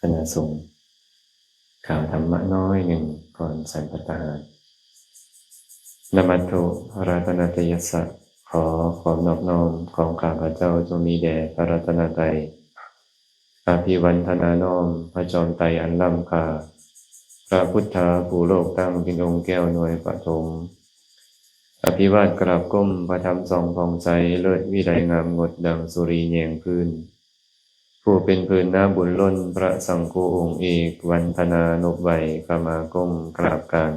ຄະນະສົງ ກ່າວທຳມະໜ້ອຍໜຶ່ງກ່ອນສັນພັດຕາຫານ. ນະມັດຖຸ ລັດຕະນະຕະຍັດສະ ຂໍຄວາມນອບນ້ອມຂອງຂ້າພະເຈົ້າຈົ່ງມີແດ່ພະລັດຕະນະໄຕ. ອະພິວັນທະນານ້ອມພະຈອມໄຕອັນລ້ຳຄ່າ, ພະພຸດທະຜູ້ໂລກຕັ້ງເປັນອົງແກ້ວໜ່ວຍປະຖົມ. ອະພິວາດກາບກົ້ມພະທຳສ່ອງຜ່ອງໃສ, ເລີດວິໄລງາມງົດດັ່ງສຸຣີແຍງພື້ນ. ຜູ້ເປັນພື້ນນາບຸນລົ້ນ, ພະສັງໂຄອົງເອກ, ວັນທະນານົບໄຫວ້, ຂະມາກົ້ມກາບການ.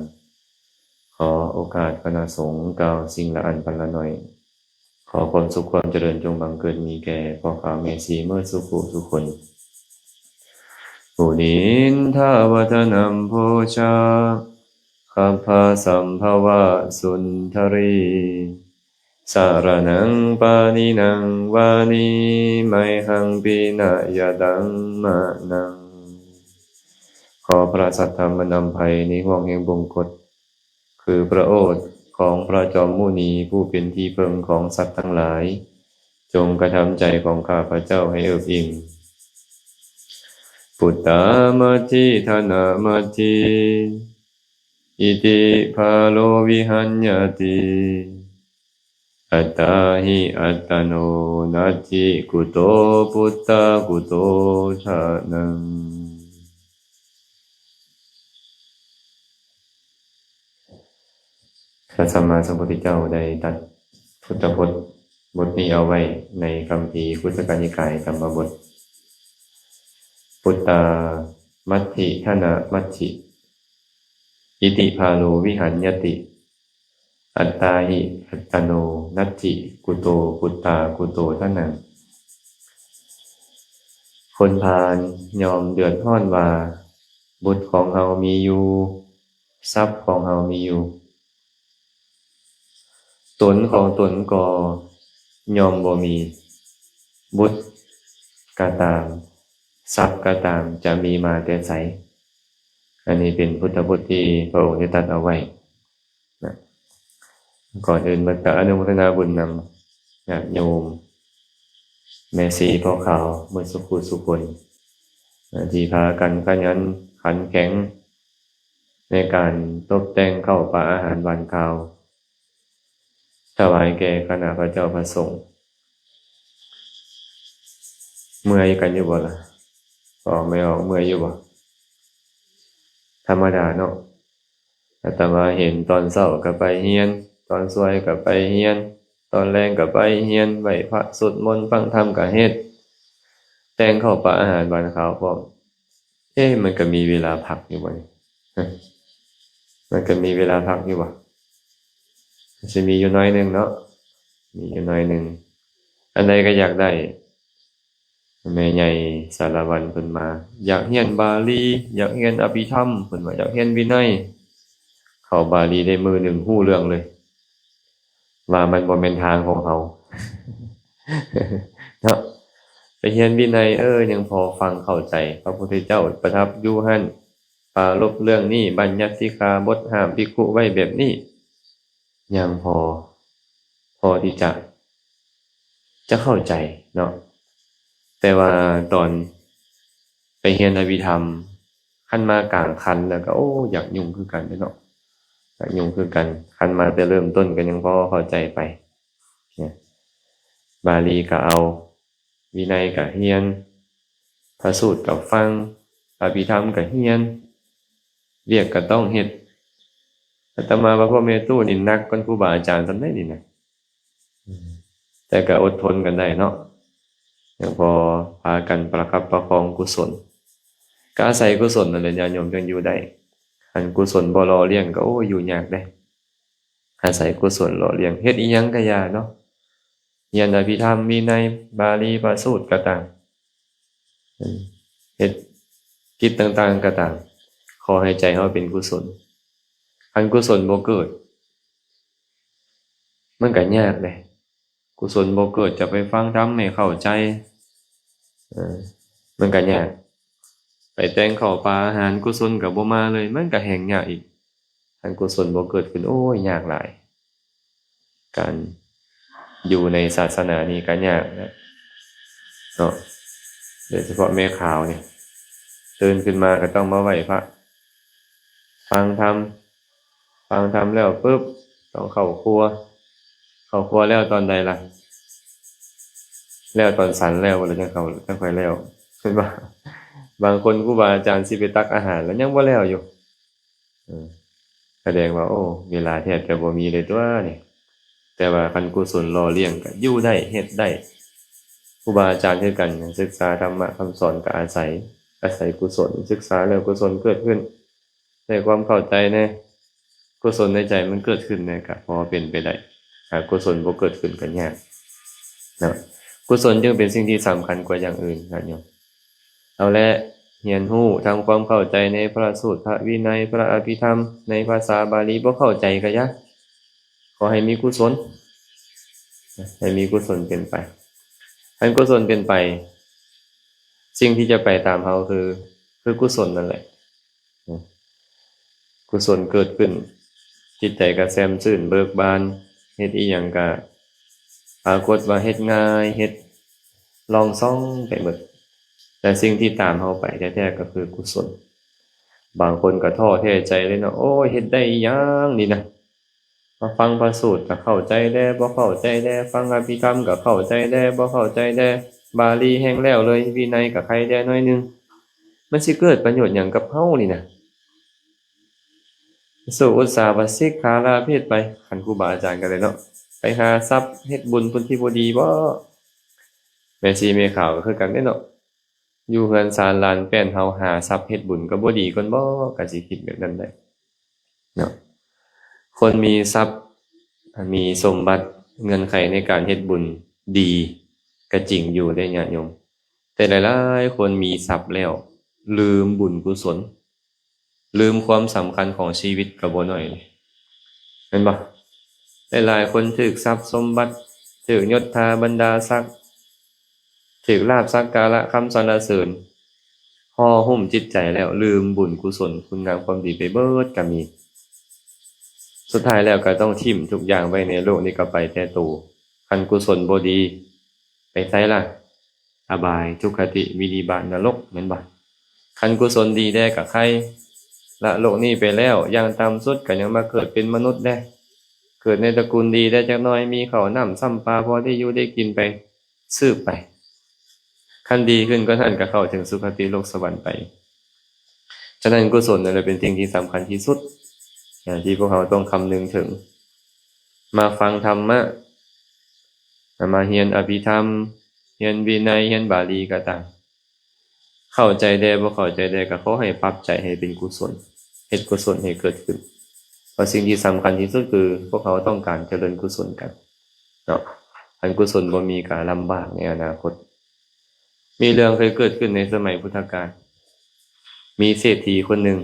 ຂໍໂອກາດຄະນະສົງກ່າວສິ່ງລະອັນພັນລະໜ້ອຍ. ຂໍຄວາມສຸກຄວາມຈະເລີນຈົ່ງບັງເກີດມີແກ່ພໍ່ຂ້າແມ່ຊີເໝິດສູ່ຜູ້ສູ່ຄົນ. ປຸລິນທະວັດທະນັມໂພຊາ ຄັບພະສຳພະວະສຸນທະຣີ ສະລະນັງປະນິນັງວານີ ໄມຫັງປິນະຍະຕັງມະນັງ. ຂໍພະສັດທຳມະນຳໄພໃນຫ່ວງແຫ່ງບົງກົດ ຄືພະໂອດຂອງພະຈອມມຸນີ ຜູ້ເປັນທີ່ເພິ່ງຂອງສັດທັງຫຼາຍ, ຈົ່ງກະທຳໃຈຂອງຂ້າພະເຈົ້າໃຫ້ເອິບອີ່ມ. ປຸດຕາມັດຖິ ທະນະມັດຖິ ອິຕິພາໂລວິຫັນຍະຕິ ອັດຕາຫິອັດຕະໂນ ນັດຖິກຸໂຕ ປຸດຕາກຸໂຕ ທະນັງ. ພະສຳມາສຳພຸດທະເຈົ້າໄດ້ຕັດພຸດທະພົດບົດນີ້ເອົາໄວ້ໃນຄຳພີຄຸດທະກະນິກາຍທຳມະບົດ ປຸດຕາມັດຖິ ທະນະມັດຖິ ອິຕິພາໂລວິຫັນຍະຕິ ອັດຕາຫິອັດຕະໂນ ນັດຖິກຸໂຕ ປຸດຕາກຸໂຕ ທະນັງ. ຄົນພານຍ່ອມເດືອດຮ້ອນວ່າ ບຸດຂອງເຮົາມີຢູ່, ຊັບຂອງເຮົາມີຢູ່, ຕົນຂອງຕົນກໍຍ່ອມບໍ່ມີ, ບຸດກໍຕາມ, ຊັບກໍຕາມ ຈະມີມາແຕ່ໃສ? ອັນນີ້ເປັນພຸດທະບົດທີ່ພະອົງໄດ້ຕັດເອົາໄວ້. ນະ ກ່ອນອື່ນໝົດກໍອະນຸໂມທະນາບຸນນຳຍາດໂຍມແມ່ຊີພໍ່ຂາວເໝິດສູ່ຜູ້ສູ່ຄົນ ທີ່ພາກັນຂະຫຍັນຂັນແຂງໃນການຕົບແຕ່ງເຂົ້າປາອາຫານຫວານຄາວ ຖວາຍແກ່ຄະນະພະເຈົ້າພະສົງ. ເມື່ອຍກັນຢູ່ບໍ່ລະ? ອອກ ແມ່ອອກ ເມື່ອຍຢູ່ບໍ່? ທຳມະດາເນາະ. ອາດຕະມາເຫັນຕອນເຊົ້າກໍໄປຮຽນ, ຕອນສວຍກໍໄປຮຽນ, ຕອນແລງກໍໄປຮຽນ, ໄຫວ້ພະສວດມົນຟັງທຳກໍເຮັດ, ແຕ່ງເຂົ້າປາອາຫານຫວານຄາວພ້ອມ. ເອະ ມັນກໍມີເວລາພັກຢູ່ບໍ່ນີ້? ຮະ ມັນກໍມີເວລາພັກຢູ່ບໍ່? ຊິມີຢູ່ໜ້ອຍໜຶ່ງເນາະ, ມີຢູ່ໜ້ອຍໜຶ່ງ. ອັນໃດກໍຢາກໄດ້. ແມ່ໃຫຍ່ສາລະວັນເພິ່ນມາ ຢາກຮຽນບາລີ, ຢາກຮຽນອະພິທຳ, ເພິ່ນວ່າຢາກຮຽນວິໄນ. ເຂົ້າບາລີໄດ້ມື້ໜຶ່ງຮູ້ເລື່ອງເລີຍ ວ່າມັນບໍ່ແມ່ນທາງຂອງເຮົາເນາະ. ໄປຮຽນວິໄນ ເອີ ຍັງພໍຟັງເຂົ້າໃຈ ພະພຸດທະເຈົ້າປະທັບຢູ່ຫັ້ນ ປາລົບເລື່ອງນີ້, ບັນຍັດສິກຂາບົດ, ຫ້າມພິກຂຸໄວ້ແບບນີ້. ຍັງພໍ ພໍທີ່ຈະ ຈະເຂົ້າໃຈເນາະ. ແຕ່ວ່າຕອນໄປຮຽນອະພິທຳ ຄັນມາກາງຄັນແລ້ວກໍ ໂອ້ ຢາກຫຍຸ້ງຄືກັນເດ້ເນາະ, ຢາກຫຍຸ້ງຄືກັນ. ຄັນມາແຕ່ເລີ່ມຕົ້ນກໍຍັງພໍເຂົ້າໃຈໄປ. ບາລີກໍເອົາ, ວິໄນກໍຮຽນ, ພະສູດກໍຟັງ, ອະພິທຳກໍຮຽນ, ວຽກກໍຕ້ອງເຮັດ. ອາດຕະມາວ່າພວກແມ່ຕູ້ນີ້ໜັກກວ່າຄູບາອາຈານສ່ຳໃດນີ້ນະ. ແຕ່ກໍອົດທົນກັນໄດ້ເນາະ, ຍັງພໍພາກັນປະຄັບປະຄອງກຸສົນ. ກໍອາໄສກຸສົນນັ້ນແຫຼະ ຍາດໂຍມຈຶ່ງຢູ່ໄດ້. ຄັນກຸສົນບໍ່ຫຼໍ່ລ້ຽງກໍ ໂອ້ຍ ຢູ່ຍາກເດ້. ອາໄສກຸສົນຫຼໍ່ລ້ຽງ ເຮັດອີ່ຫຍັງກໍຢ່າເນາະ, ຮຽນອະພິທຳ, ວິໄນ, ບາລີ, ພະສູດກໍຕາມ, ເຮັດກິດຕ່າງໆກໍຕາມ, ຂໍໃຫ້ໃຈເຮົາເປັນກຸສົນ. ຄັນກຸສົນບໍ່ເກີດ ມັນກໍຍາກເດ້. ກຸສົນບໍ່ເກີດ ຈະໄປຟັງທຳໃຫ້ເຂົ້າໃຈ ເອີ ມັນກໍຍາກ. ໄປແຕ່ງເຂົ້າປາອາຫານ ກຸສົນກໍບໍ່ມາເລີຍ ມັນກໍແຮ່ງຍາກອີກ. ຄັນກຸສົນບໍ່ເກີດຂຶ້ນ ໂອ້ຍ ຍາກຫຼາຍ. ການຢູ່ໃນສາສະໜານີ້ກໍຍາກນະເນາະ, ໂດຍສະເພາະແມ່ຂາວນີ້. ໄປ ຕື່ນຂຶ້ນມາກໍຕ້ອງມາໄຫວ້ພະ ຟັງທຳ ຟັງທຳແລ້ວປຶບ ຕ້ອງເຂົ້າຄົວ ເຂົ້າຄົວແລ້ວຕອນໃດລະ? ແລ້ວຕອນສັນແລ້ວ ແລ້ວຈັ່ງເຂົ້າ ຈັ່ງຄ່ອຍແລ້ວ ເຫັນບໍ່? ບາງຄົນຄູບາອາຈານຊິໄປຕັກອາຫານ ແລ້ວຍັງບໍ່ແລ້ວຢູ່ ເອີ ສະແດງວ່າ ໂອ້ ເວລາແທບຈະບໍ່ມີເລີຍຕົວະນີ້. ແຕ່ວ່າຄັນກຸສົນຫຼໍ່ລ້ຽງກໍຢູ່ໄດ້ ເຮັດໄດ້. ຄູບາອາຈານຄືກັນ ສຶກສາທຳມະຄຳສອນກໍອາໄສ ອາໄສກຸສົນ ສຶກສາແລ້ວກຸສົນເກີດຂຶ້ນ ໄດ້ຄວາມເຂົ້າໃຈແດ່ ກຸສົນໃນໃຈມັນເກີດຂຶ້ນແດ່ ກໍພໍເປັນໄປໄດ້. ຖ້າກຸສົນບໍ່ເກີດຂຶ້ນກໍຍາກເນາະ. ກຸສົນຈຶ່ງເປັນສິ່ງທີ່ສຳຄັນກວ່າຢ່າງອື່ນ ຍາດໂຍມ. ເອົາແຫຼະ ຮຽນຮູ້ ທຳຄວາມເຂົ້າໃຈໃນພະສູດ ພະວິໄນ ພະອະພິທຳ ໃນພາສາບາລີ ບໍ່ເຂົ້າໃຈກໍຢ່າ ຂໍໃຫ້ມີກຸສົນ ໃຫ້ມີກຸສົນເປັນໄປ. ຄັນກຸສົນເປັນໄປ ສິ່ງທີ່ຈະໄປຕາມເຮົາຄື ຄືກຸສົນນັ້ນແຫຼະ. ກຸສົນເກີດຂຶ້ນ ຈິດໃຈກະແຊ່ມຊື່ນເບີກບານ ເຮັດອີ່ຫຍັງກະປາກົດວ່າເຮັດງ່າຍ ເຮັດລ່ອງຊ່ອງໄປໝົດ. ແຕ່ສິ່ງທີ່ຕາມເຮົາໄປແທ້ໆກໍຄືກຸສົນ. ບາງຄົນກໍທໍ້ແທ້ໃຈເລີຍເນາະ ໂອ້ຍ ເຮັດໄດ້ອີ່ຫຍັງນີ້ນະ ມາຟັງພະສູດກໍເຂົ້າໃຈແດ່ ບໍ່ເຂົ້າໃຈແດ່ ຟັງອະພິທຳກໍເຂົ້າໃຈແດ່ ບໍ່ເຂົ້າໃຈແດ່ ບາລີແຮ່ງແລ້ວເລີຍ ວິໄນກໍໄຄແດ່ໜ້ອຍໜຶ່ງ ມັນຊິເກີດປະໂຫຍດຫຍັງກັບເຮົານີ້ນະ? ສູ້ອຸດສາຫະວ່າສິກຂາລາເພດໄປ ຄັນຄູບາອາຈານກໍໄດ້ເນາະ ໄປຫາຊັບເຮັດບຸນພຸ້ນທີ່ບໍ່ດີບໍ? ແມ່ຊີແມ່ຂາວກໍຄືກັນເດ້ເນາະ ຢູ່ເຮືອນຊານລານແປ້ນເຮົາຫາຊັບເຮັດບຸນກໍບໍ່ດີກ່ອນບໍ? ກໍຊິຄິດແບບນັ້ນໄດ້ເນາະ. ຄົນມີຊັບ ມີສົມບັດ ເງື່ອນໄຂໃນການເຮັດບຸນດີກໍຈິງຢູ່ເດ້ຍາດໂຍມ ແຕ່ຫຼາຍໆຄົນມີຊັບແລ້ວລືມບຸນກຸສົນ ລືມຄວາມສຳຄັນຂອງຊີວິດກໍບໍ່ໜ້ອຍເດ້ ແມ່ນບໍ່? ຫຼາຍໆຄົນຖືກຊັບສົມບັດ ຖືກຍົດຖາບັນດາສັກ ຖືກລາບສັກກາລະຄຳສັນລະເສີນ ຫໍ່ຫຸ້ມຈິດໃຈແລ້ວລືມບຸນກຸສົນຄຸນງາມຄວາມດີໄປເບີດກໍມີ. ສຸດທ້າຍແລ້ວກໍຕ້ອງຖິ້ມທຸກຢ່າງໄວ້ໃນໂລກນີ້ກໍໄປແຕ່ໂຕ. ຄັນກຸສົນບໍ່ດີ ໄປໃສລະ? ອະບາຍ ທຸກຄະຕິ ວິນິບາດ ນະລົກ ແມ່ນບໍ່? ຄັນກຸສົນດີແດ່ກໍໄຄ ລະໂລກນີ້ໄປແລ້ວ ຢ່າງຕ່ຳສຸດກໍຍັງມາເກີດເປັນມະນຸດແດ່ ເກີດໃນຕະກູນດີແດ່ຈັກໜ້ອຍ ມີເຂົ້ານ້ຳຊ້ຳປາ ພໍໄດ້ຢູ່ໄດ້ກິນໄປ ສືບໄປ. ຄັນດີຂຶ້ນກວ່ານັ້ນກໍເຂົ້າເຖິງສຸຄະຕິໂລກສະຫວັນໄປ. ສະນັ້ນ ກຸສົນນັ້ນແຫຼະເປັນສິ່ງທີ່ສຳຄັນທີ່ສຸດ ທີ່ພວກເຮົາຕ້ອງຄຳນຶງເຖິງ. ມາຟັງທຳມະ ມາຮຽນອະພິທຳ ຮຽນວິໄນ ຮຽນບາລີກໍຕາມ ເຂົ້າໃຈແດ່ ບໍ່ເຂົ້າໃຈແດ່ ກໍຂໍໃຫ້ປັບໃຈໃຫ້ເປັນກຸສົນ ເຮັດກຸສົນໃຫ້ເກີດຂຶ້ນ. ເພາະສິ່ງທີ່ສຳຄັນທີ່ສຸດຄື ພວກເຮົາຕ້ອງການຈະເລີນກຸສົນກັນເນາະ. ຄັນກຸສົນບໍ່ມີ ກໍລຳບາກໃນອະນາຄົດ. ມີເລື່ອງເຄີຍເກີດຂຶ້ນໃນສະໄໝພຸດທະການ ມີເສດຖີຄົນໜຶ່ງ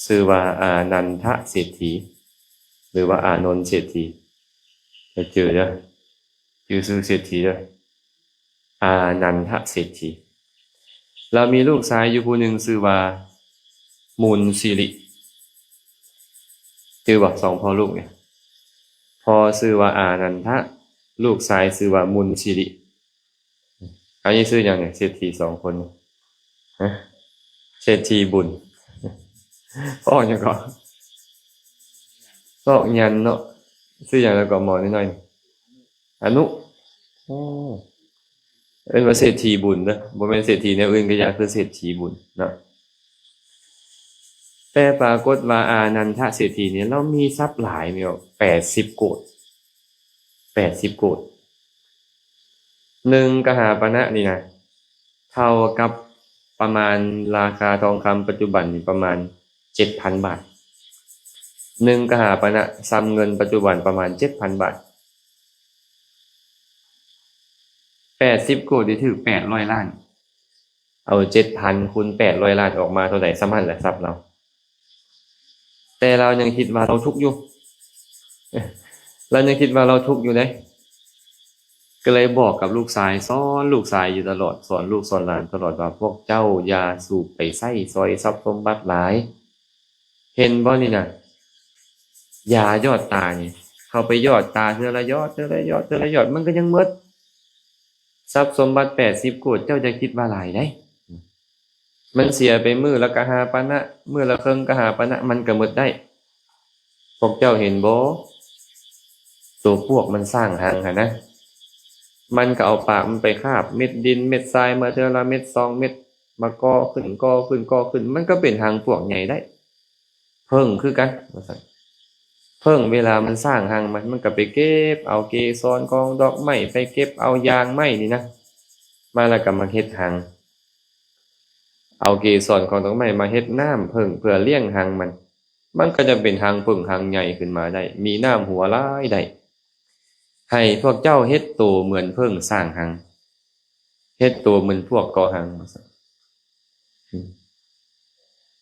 ຊື່ວ່າອານັນທະເສດຖີ ຫຼືວ່າອານົນເສດຖີ ໃຫ້ຈື່ເດີ ຈື່ຊື່ເສດຖີເດີ ອານັນທະເສດຖີ. ລາວມີລູກຊາຍຢູ່ຜູ້ໜຶ່ງຊື່ວ່າມຸນສິລິ ຈື່ບໍ່? ສອງພໍ່ລູກນີ້ ພໍ່ຊື່ວ່າອານັນທະ ລູກຊາຍຊື່ວ່າມຸນສິລິ. ອັນນີ້ຊື່ຫຍັງນີ້? ເສດຖີສອງຄົນນີ້ ຮະ? ເສດຖີບຸນ ພໍ່ຫຍັງເກາະ? ຊອກຍັນເນາະ. ຊື່ຫຍັງແລ້ວເກາະ ໝໍນ້ອຍໆນີ້? ອະນຸ. ໂອ້ ເອີ້ນວ່າເສດຖີບຸນເດີ ບໍ່ແມ່ນເສດຖີແນວອື່ນກໍຢ່າ ຄືເສດຖີບຸນເນາະ. ແຕ່ປາກົດວ່າອານັນທະເສດຖີນີ້ ລາວມີຊັບຫຼາຍແມ່ນແປດສິບໂກດ ແປດສິບໂກດ. ໜຶ່ງກະຫາປະນະນີ້ນະ ເທົ່າກັບປະມານລາຄາທອງຄຳປັດຈຸບັນນີ້ປະມານເຈັດພັນບາດ. ໜຶ່ງກະຫາປະນະສ່ຳເງິນປັດຈຸບັນປະມານເຈັດພັນບາດ. ແປດສິບໂກດນີ້ຖືກແປດຮ້ອຍລ້ານ. ເອົາເຈັດພັນຄູນແປດຮ້ອຍລ້ານອອກມາເທົ່າໃດ ສ່ຳຫັ້ນແຫຼະຊັບລາວ. ແຕ່ລາວຍັງຄິດວ່າລາວທຸກຢູ່ ລາວຍັງຄິດວ່າລາວທຸກຢູ່ເດ້ ກໍເລີຍບອກກັບລູກຊາຍ ສອນລູກຊາຍຢູ່ຕະຫຼອດ ສອນລູກສອນຫຼານຕະຫຼອດວ່າ ພວກເຈົ້າຢ່າສູບໄປໃຊ້ສອຍຊັບສົມບັດຫຼາຍ. ເຫັນບໍ່ນີ້ນະ ຢາຢອດຕານີ້ ເຮົາໄປຢອດຕາເທື່ອລະຢອດ ເທື່ອລະຢອດ ເທື່ອລະຢອດ ມັນກໍຍັງໝົດ. ຊັບສົມບັດແປດສິບໂກດ ເຈົ້າຢ່າຄິດວ່າຫຼາຍໃດ ມັນເສຍໄປມື້ລະກະຫ້າປານະ ມື້ລະເຄິ່ງກະຫ້າປານະ ມັນກະໝົດໄດ້. ພວກເຈົ້າເຫັນບໍ່? ໂຕພວກມັນສ້າງຮັງຫັ້ນນະ ມັນກະເອົາປາກມັນໄປຄາບເມັດດິນເມັດຊາຍມາເທື່ອລະເມັດສອງເມັດ ມາກໍ່ຂຶ້ນ ກໍ່ຂຶ້ນ ກໍ່ຂຶ້ນ ມັນກະເປັນຮັງພວກໃຫຍ່ໄດ້. ເຜິ້ງຄືກັນວ່າຊັ້ນ ເຜິ້ງເວລາມັນສ້າງຮັງມັນ ມັນກະໄປເກັບເອົາເກສອນຂອງດອກໄມ້ ໄປເກັບເອົາຢາງໄມ້ນີ້ນະ ມາລະກະມາເຮັດຮັງ ເອົາເກສອນຂອງດອກໄມ້ມາເຮັດນ້ຳເຜິ້ງເພື່ອລ້ຽງຮັງມັນ ມັນກະຈະເປັນຮັງເຜິ້ງຮັງໃຫຍ່ຂຶ້ນມາໄດ້ ມີນ້ຳຮົ່ວຫຼາຍໄດ້. ໃຫ້ພວກເຈົ້າເຮັດໂຕເໝືອນເຜິ້ງສ້າງຮັງ ເຮັດໂຕເໝືອນພວກກໍ່ຮັງວ່າຊັ້ນ.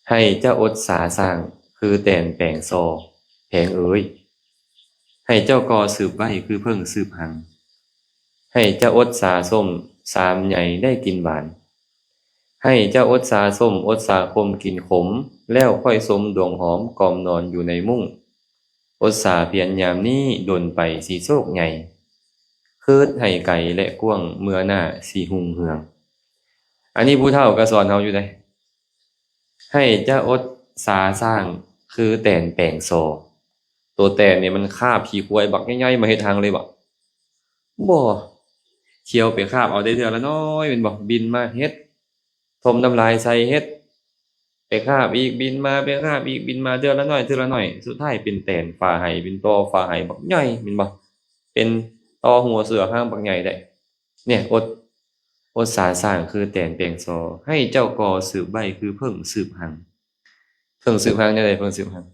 ໃຫ້ເຈົ້າອົດສາສ້າງຄືແຕນແປງຊໍ່ ແພງເອີຍ ໃຫ້ເຈົ້າກໍ່ສືບໄວ້ຄືເຜິ້ງສືບຮັງ ໃຫ້ເຈົ້າອົດສາສົ້ມສາມໃຫຍ່ໄດ້ກິນຫວານ ໃຫ້ເຈົ້າອົດສາສົ້ມອົດສາຂົມກິນຂົມ ແລ້ວຄ່ອຍຊົມດວງຫອມກ່ອມນອນຢູ່ໃນມຸ້ງ. ອົດສາພຽນຍາມນີ້ດົນໄປຊິໂຊກໃຫຍ່ ຄຶດໃຫ້ໄກແລະກວ້າງເມື່ອໜ້າຊິຮຸ່ງເຮືອງ. ອັນນີ້ຜູ້ເຖົ້າກະສອນເຮົາຢູ່ເດ້ ໃຫ້ເຈົ້າອົດສາສ້າງຄືແຕນແປງຊໍ່. ໂຕແຕນນີ້ມັນຄາບຂີ້ຄວາຍບັກໃຫຍ່ໆມາເຮັດຮັງເລີຍບໍ? ບໍ່ ທ່ຽວໄປຄາບເອົາໄດ້ເທື່ອລະໜ້ອຍແມ່ນບໍ່? ບິນມາເຮັດ ຖົມນ້ຳລາຍໃສ່ເຮັດ ໄປຄາບອີກບິນມາ ໄປຄາບອີກບິນມາ ເທື່ອລະໜ້ອຍເທື່ອລະໜ້ອຍ ສຸດທ້າຍເປັນແຕນຝາໄຫ ເປັນຕໍ່ຝາໄຫບັກໃຫຍ່ແມ່ນບໍ່? ເປັນຕໍ່ຫົວເສືອຫາງບັກໃຫຍ່ໄດ້. ເນຍ ອົດ ອົດສາສ້າງຄືແຕນແປງຊໍ່ ໃຫ້ເຈົ້າກໍ່ສືບໄວ້ຄືເຜິ້ງສືບຮັງ. ເຜິ້ງສືບຮັງແນວໃດ? ເຜິ້ງສືບຮັງ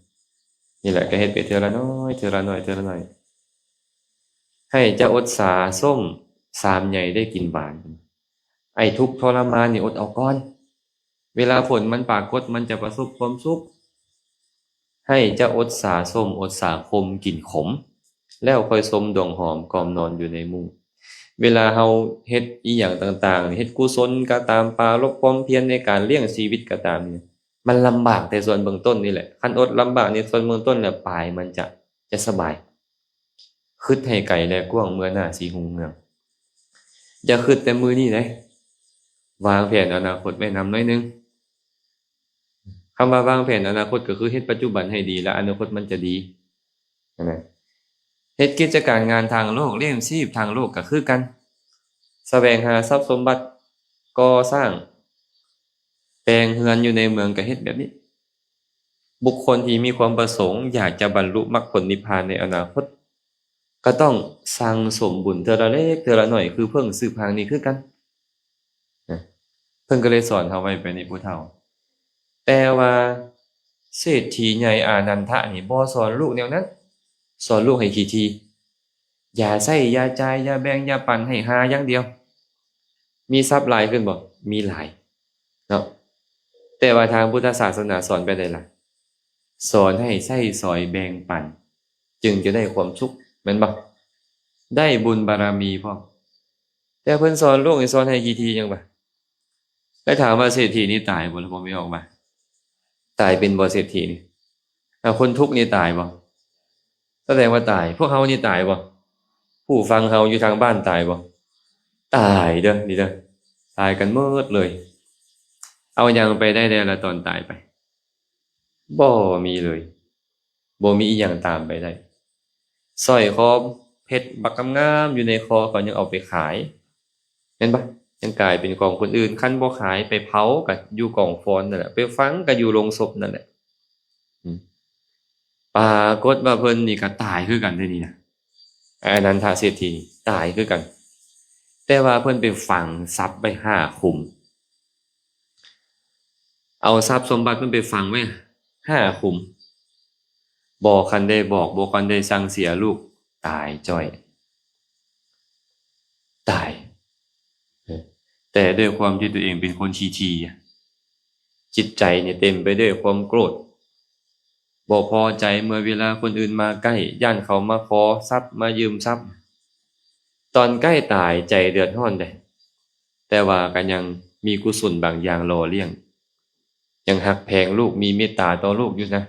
ນີ້ແຫຼະ ກະເຮັດໄປເທື່ອລະໜ້ອຍ ເທື່ອລະໜ້ອຍ ເທື່ອລະໜ້ອຍ ໃຫ້ເຈົ້າອົດສາສົ້ມສາມໃຫຍ່ໄດ້ກິນຫວານ. ໄອ້ທຸກທໍລະມານນີ້ອົດເອົາກ່ອນ ເວລາຜົນມັນປາກົດ ມັນຈະປະສົບຄວາມສຸກ. ໃຫ້ເຈົ້າອົດສາສົ້ມ ອົດສາຂົມກິນຂົມ ແລ້ວຄ່ອຍຊົມດວງຫອມກ່ອມນອນຢູ່ໃນມຸ້ງ. ເວລາເຮົາເຮັດອີ່ຫຍັງຕ່າງໆ ເຮັດກຸສົນກະຕາມ ປາລົບຄວາມພຽນໃນການລ້ຽງຊີວິດກະຕາມນີ້ ມັນລຳບາກແຕ່ສ່ວນເບື້ອງຕົ້ນນີ້ແຫຼະ. ຄັນອົດລຳບາກໃນສ່ວນເບື້ອງຕົ້ນແລ້ວ ປາຍມັນຈະ ຈະສະບາຍ. ຄຶດໃຫ້ໄກແລະກວ້າງເມື່ອໜ້າຊິຮຸ່ງເຮືອງ. ຢ່າຄຶດແຕ່ມື້ນີ້ເດ້ ວາງແຜນອະນາຄົດໄວ້ນຳໜ້ອຍໜຶ່ງ. ຄຳວ່າວາງແຜນອະນາຄົດກະຄືເຮັດປັດຈຸບັນໃຫ້ດີ ແລະອະນາຄົດມັນຈະດີຫັ້ນນະ. ເຮັດກິດຈະການງານທາງໂລກ ລ້ຽງຊີບທາງໂລກກະຄືກັນ ສະແຫວງຫາຊັບສົມບັດ ກໍ່ສ້າງ ແປງເຮືອນຢູ່ໃນເມືອງກະເຮັດແບບນີ້. ບຸກຄົນທີ່ມີຄວາມປະສົງຢາກຈະບັນລຸມັກຜົນນິບພານໃນອະນາຄົດ ກະຕ້ອງສັ່ງສົມບຸນເທື່ອລະເລັກເທື່ອລະໜ້ອຍ ຄືເຜິ້ງສືບຮັງນີ້ຄືກັນ. ເພິ່ນກະເລີຍສອນເຮົາໄວ້ແບບນີ້ຜູ້ເຖົ້າ. ແຕ່ວ່າເສດຖີໃຫຍ່ອານັນທະນີ້ບໍ່ສອນລູກແນວນັ້ນ ສອນລູກໃຫ້ຂີ້ຖີ່ ຢ່າໃຊ້ ຢ່າຈ່າຍ ຢ່າແບ່ງ ຢ່າປັນ ໃຫ້ຫາຢ່າງດຽວ. ມີຊັບຫຼາຍຂຶ້ນບໍ່? ມີຫຼາຍເນາະ. ແຕ່ວ່າທາງພຸດທະສາສະໜາສອນແບບໃດລະ? ສອນໃຫ້ໃຊ້ສອຍແບ່ງປັນ ຈຶ່ງຈະໄດ້ຄວາມສຸກ ແມ່ນບໍ່? ໄດ້ບຸນບາລະມີພ້ອມ. ແຕ່ເພິ່ນສອນລູກນີ້ ສອນໃຫ້ຂີ້ຖີ່ຫຍັງວະ? ແລ້ວຖາມວ່າເສດຖີນີ້ຕາຍບໍ່? ລະບໍ່ມີອອກມາ. ຕາຍເປັນບໍ່ເສດຖີນີ້? ອາ ຄົນທຸກນີ້ຕາຍບໍ່? ສະແດງວ່າຕາຍ. ພວກເຮົານີ້ຕາຍບໍ່? ຜູ້ຟັງເຮົາຢູ່ທາງບ້ານຕາຍບໍ່? ຕາຍເດີ ນີ້ເດີ. ຕາຍກັນໝົດເລີຍ. ເອົາຫຍັງໄປໄດ້ແດ່ລະຕອນຕາຍໄປ? ບໍ່ມີເລີຍ. ບໍ່ມີອີ່ຫຍັງຕາມໄປໄດ້. ສ້ອຍຄໍເພັດບັກງາມໆຢູ່ໃນຄໍ ເຂົາຍັງເອົາໄປຂາຍ ແມ່ນບໍ່? ຍັງກາຍເປັນຂອງຄົນອື່ນ. ຄັນບໍ່ຂາຍໄປເຜົາກະຢູ່ກອງຟອນນັ້ນແຫຼະ ໄປຝັງກະຢູ່ໂລງສົບນັ້ນແຫຼະ. ອືມ ປາກົດວ່າເພິ່ນນີ້ກະຕາຍຄືກັນເດ້ນີ້ນະ ອານັນທະເສດຖີນີ້ຕາຍຄືກັນ. ແຕ່ວ່າເພິ່ນໄປຝັງຊັບໄວ້ຫ້າຂຸມ. ເອົາຊັບສົມບັດເພິ່ນໄປຝັງໄວ້ຫ້າຂຸມ ບໍ່ຄັນໄດ້ບອກ ບໍ່ຄັນໄດ້ສັ່ງເສຍລູກ ຕາຍຈ້ອຍ ຕາຍ. ແຕ່ດ້ວຍຄວາມທີ່ຕົວເອງເປັນຄົນຂີ້ຖີ່ ຈິດໃຈນີ້ເຕັມໄປດ້ວຍຄວາມໂກດ ບໍ່ພໍໃຈເມື່ອເວລາຄົນອື່ນມາໃກ້ ຢ້ານເຂົາມາຂໍຊັບ ມາຢືມຊັບ. ຕອນໃກ້ຕາຍໃຈເດືອດຮ້ອນເດ້ ແຕ່ວ່າກະຍັງມີກຸສົນບາງຢ່າງຫຼໍ່ລ້ຽງ ຍັງຮັກແພງລູກ ມີເມດຕາຕໍ່ລູກຢູ່ນະ.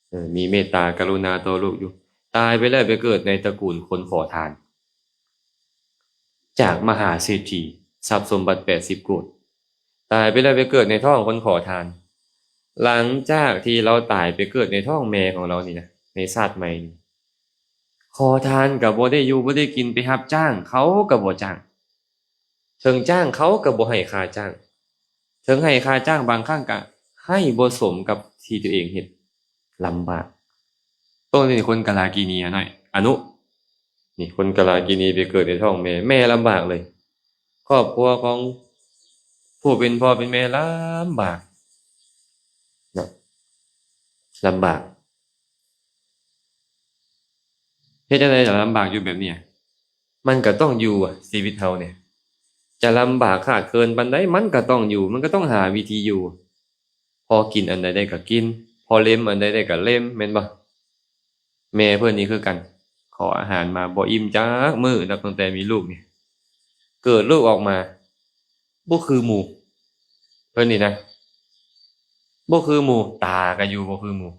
ເອີ ມີເມດຕາກະລຸນາຕໍ່ລູກຢູ່. ຕາຍໄປແລ້ວໄປເກີດໃນຕະກູນຄົນຂໍທານ ຈາກມະຫາເສດຖີ ຊັບສົມບັດແປດສິບໂກດ ຕາຍໄປແລ້ວໄປເກີດໃນທ້ອງຄົນຂໍທານ. ຫຼັງຈາກທີ່ລາວຕາຍໄປເກີດໃນທ້ອງແມ່ຂອງລາວນີ້ນະ ໃນຊາດໃໝ່ນີ້ ຂໍທານກໍບໍ່ໄດ້ຢູ່ບໍ່ໄດ້ກິນ ໄປຮັບຈ້າງເຂົາກໍບໍ່ຈ້າງ. ເຖິງຈ້າງເຂົາກໍບໍ່ໃຫ້ຄ່າຈ້າງ, ເຖິງໃຫ້ຄ່າຈ້າງບາງຄັ້ງກໍໃຫ້ບໍ່ສົມກັບທີ່ຕົວເອງເຮັດ. ລຳບາກ. ໂຕນີ້ຄົນກາລາກິນີ ອະນ້ອຍ ອະນຸ ນີ້ຄົນກາລາກິນີໄປເກີດໃນທ້ອງແມ່, ແມ່ລຳບາກເລີຍ. ຄອບຄົວຂອງຜູ້ເປັນພໍ່ເປັນແມ່ລຳບາກເນາະ, ລຳບາກ. ເຮັດຈັ່ງໃດລະລຳບາກຢູ່ແບບນີ້? ມັນກໍຕ້ອງຢູ່ ຊີວິດເຮົານີ້ ຈະລຳບາກຂາດເຂີນປານໃດ ມັນກໍຕ້ອງຢູ່, ມັນກໍຕ້ອງຫາວິທີຢູ່. ພໍກິນອັນໃດໄດ້ກໍກິນ, ພໍເລັມອັນໃດໄດ້ກໍເລັມ, ແມ່ນບໍ່? ແມ່ເພິ່ນນີ້ຄືກັນ, ຂໍອາຫານມາບໍ່ອີ່ມຈັກມື້ ນັບຕັ້ງແຕ່ມີລູກນີ້. ເກີດລູກອອກມາ ບໍ່ຄືໝູ່ ເພິ່ນນີ້ນະ ບໍ່ຄືໝູ່, ຕາກໍຢູ່ບໍ່ຄືໝູ່,